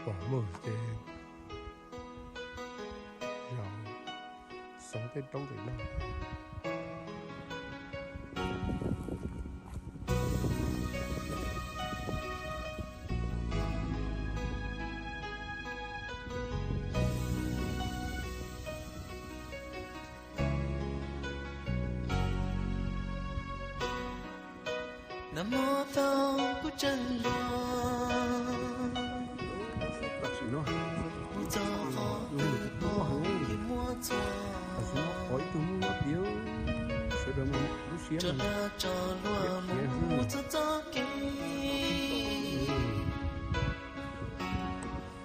Pom muag ces yog xov tej roob pem no. Nag hmo thaum kuv tseem hluas, mus txog qhov twg pom kev muaj txuas, tso dag tso luag mus txog txoj kev,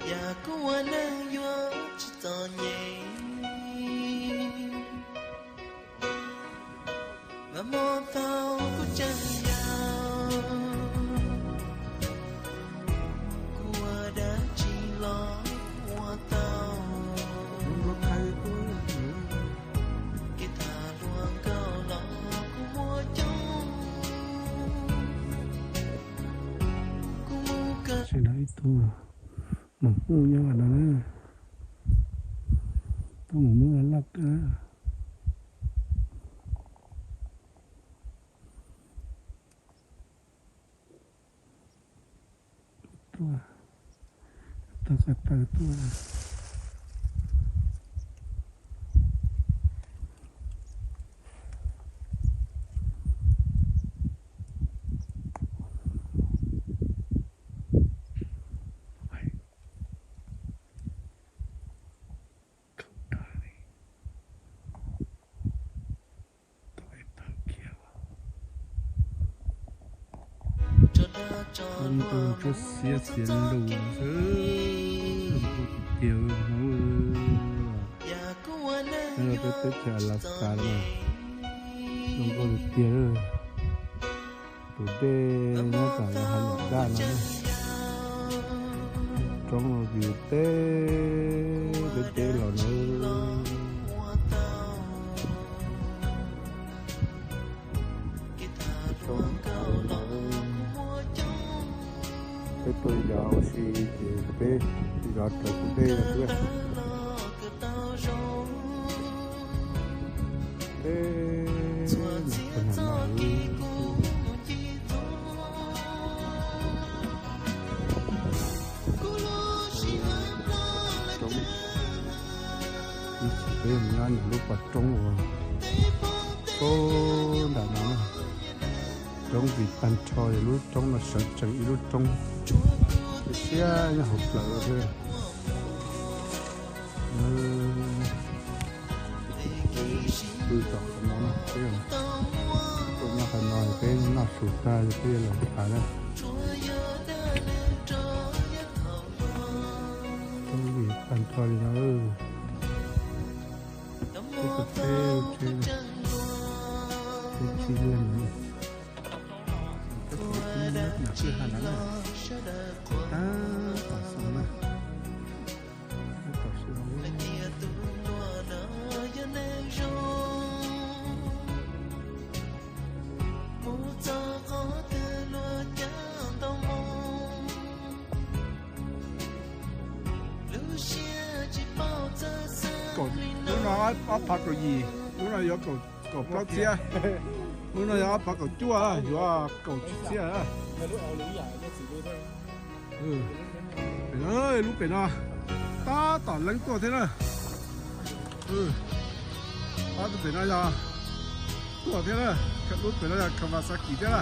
yam kuv ua neej yuav tsis txom nyem. Nag hmo thaum kuv tseem yau, kuv ua dab tsi los ua tau, kev tham hluas nkauj los kuv muaj coob, kuv mus kawm. Sawv daws ib tug maum Hmoob nyob no na, tub maum Hmoob loj loj kawg. Tuaj, tau ko taw tuaj. Tus tsuab xiab xiav lus xwb, zoo nkauj tiag tiag Hmoob. Peb teb chaws Alaska no zoo nkauj tiag tiag. Tus dej nyob tom hav daj no, roob no vim teb deb deb los na. Peb tuaj yos ua si ces peb yos raws tus dej no xwb. Peb, roob, peb mus nyob ntawm lub pov roob uas, o, nram no na. Roob vim tag nrho lub roob no sawv tsees ib lub roob siab nyob hauv plawv xwb. Pw tom qhov no, peb tuaj nyob qhov no peb noj su tag peb yuav los tham na. Roob vim tag nrho li no. Peb tuaj teb tsheb, teb tsheb laj no, peb tuaj teb nam kwj ha no na, tab tom xoo na, tab tom xoo. Lub no ob phav kaum yim, lub no yuav kaum plaub txhiab, lub no yog ob phav kaum cuaj, yuav kaum tsib txhiab. Pem no, lub pem no tab tom leeb tuaj thiab na. Ob tug pem no yog tuaj thiab na, lub pem no yog Kawasaki thiab na.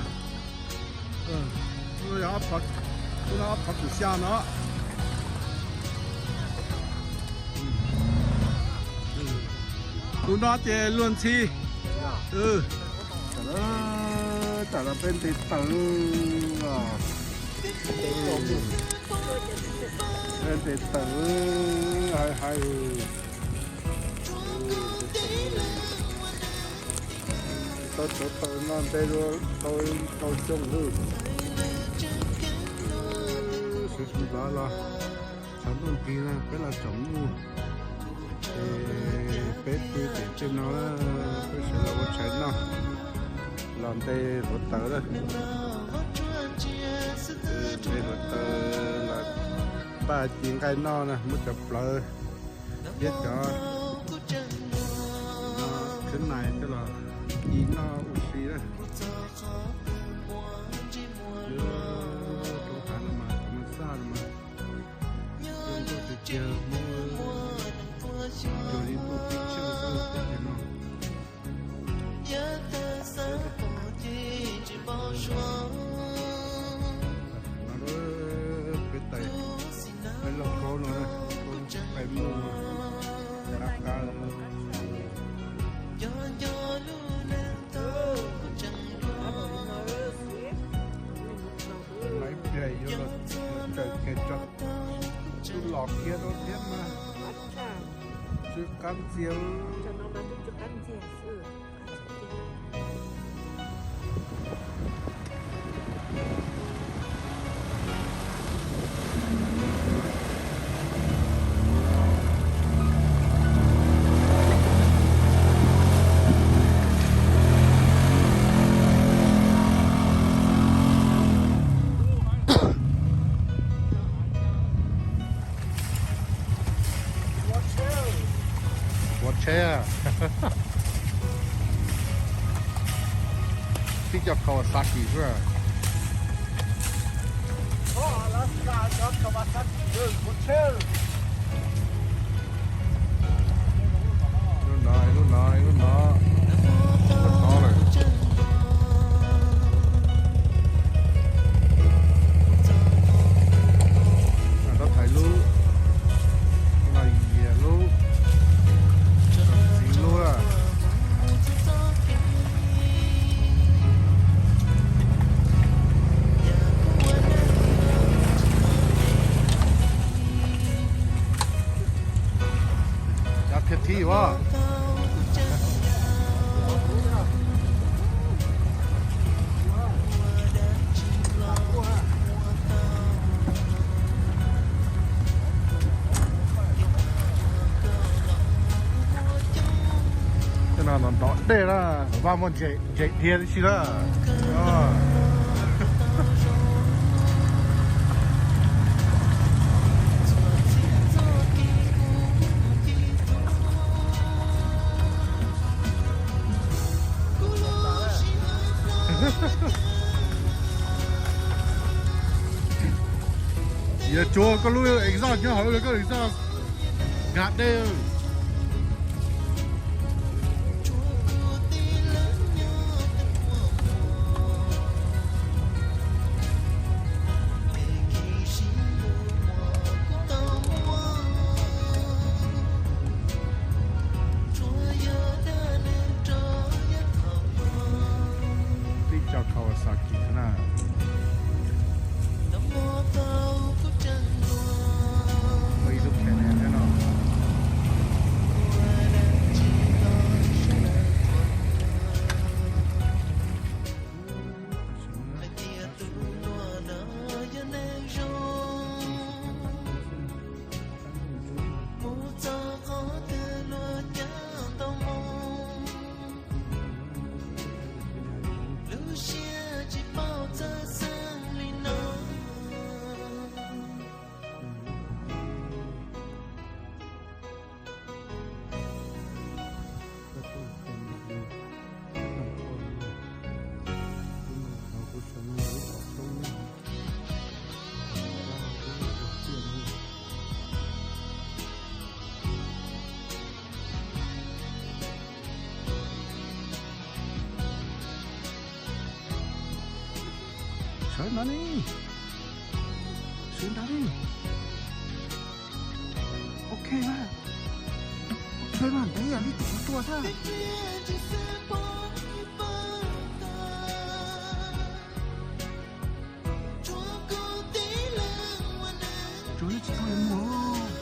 Lub no yog ob phav, lub no ob phav kaum xya no. Tus no ces luag ntxhi. Tam no peb ntes taws, peb ntes taws, hais hais. Tau tshuav taws no ntes dua tau, tau xyoo lawm. Sawv tsees los, tshav ntuj nti na peb los tsom nyuj, ces peb pw tim tej no, peb sawv los ua tshais noj, los ntes hluav taws lawm. Ntes hluav taws los Paj ci nqaij noj na, muab cov plawv thiab cov khab nais coj los ci noj ua si na. Rau hav no mas, hav no xaj no mas, ntuj tiag tiag, Hmoob cuag li ntuj pib tsheej xwb tiag tiag no. No peb tais peb lauj kaub no, kaub qai muag, qab qab. Laiv pliag yuav los tsaws kiag tso, twb los kiag rau thiab mas, tsw qab ntxiag. Ua tsheb, tib co Kawasaki xwb. Lub no, lub no, lub no, lub no lawm. Rov thaiv lub no, yias lub, txiv lub. Cov phiaj thib as. Tej no ntov ntov dej na, vaj muaj ntses dhia tib si na. Yuav tsuav koj lub exhaust nyob hauv, koj exhaust nkag dej. Tib co Kawasaki na. Ib lub Can-Am thiab no. Sawv ntawd ne, sawv ntawd ne. Ok na, ok na, ntev li tus tuaj xwb. Tsuav tsis tau mus.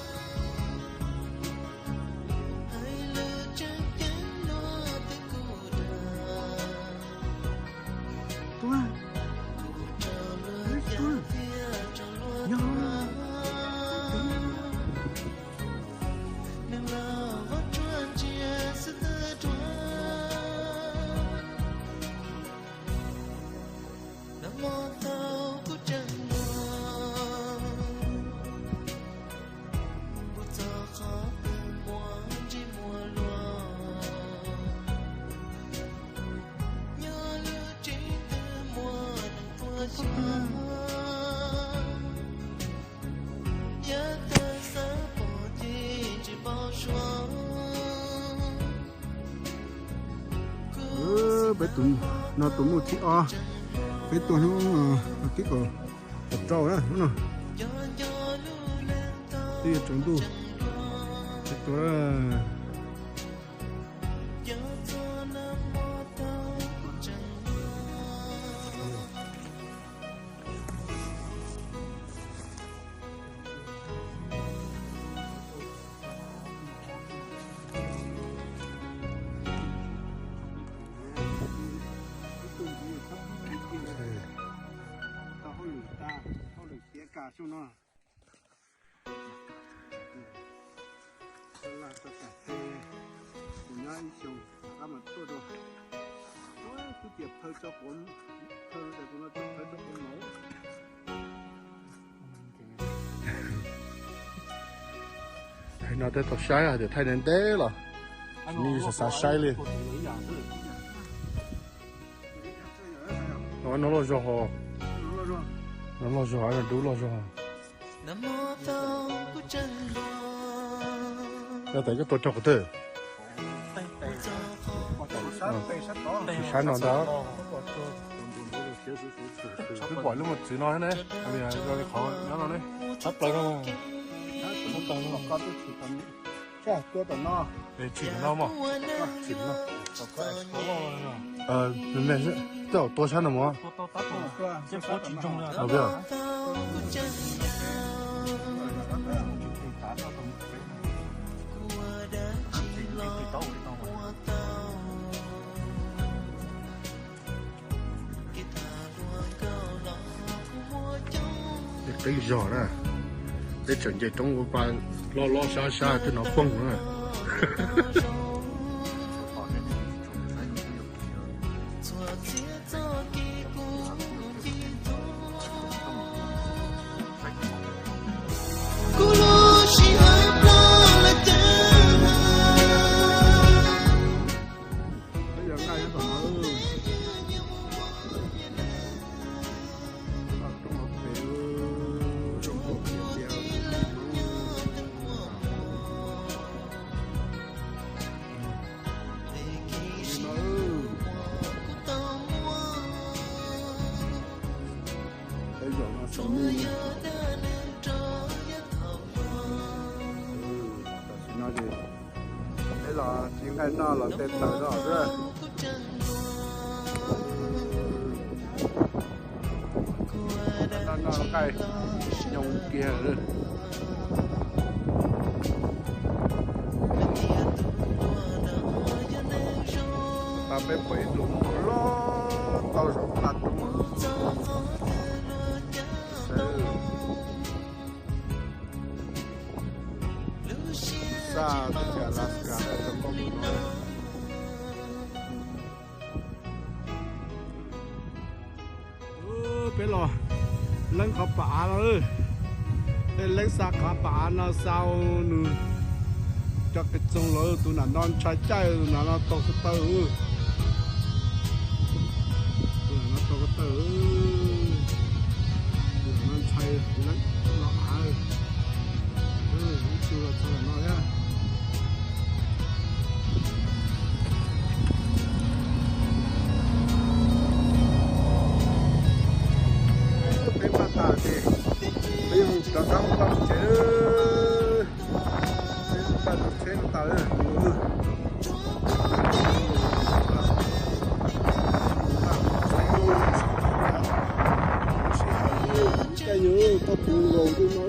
Tuaj, tuaj, nyob. Peb tus no tus mus thib ob, peb tuaj hnub no tib kaum rau na hnub no. Twb yuav tsaus ntuj, peb tuaj. Tau hauj lwm tas, hauj lwm tiav kam xyoo no. Tau laj tau kam ces kuv nyob ib xyoos rov qab mas tuaj rau. Ua, twb tias phaw tso quav, phaw no ces kuv no twb phaw tso quav mauv. No tej tau saib hais tias thaij ntev ntev los tsis xav xav saib li. No loj zog, no loj zog, no dub loj zog. Yog tas koj tua rau qhov twg? Sab no ntag. Twb pom lub mos txwv no ne, qhov nyob no ne. Sab plaws no. Tsis tom no mog. Tsis tom no. Tej zaum tua sab no mog. Qeeb zog na, peb tseem nce roob ua pa loj loj sab sab twb hnov poob na. Tam sim no ces peb los tsis nqaij noj los tej tawm zog xwb. Noj noj nqaij nyoos kiag. Pab peb pom ib tug mus loj tau zaum qab roob. Xa teb chaws Alaska rau koj mus no. Peb los leeb qhov pam av no, peb leeb xa qhov pam av no xa nws cov kev txoog los tus nam no ntshai caij, tus nam no taug ko taw, tus nam no taug ko taw, tus nam no ntshai leeb los av, ib tug los txog ntawm no thiab. Peb npaj tas ces peb mus rov qab mus txog tsev, peb npaj tus tsheb tas. Caij nyob tau puv nkaus ntu no.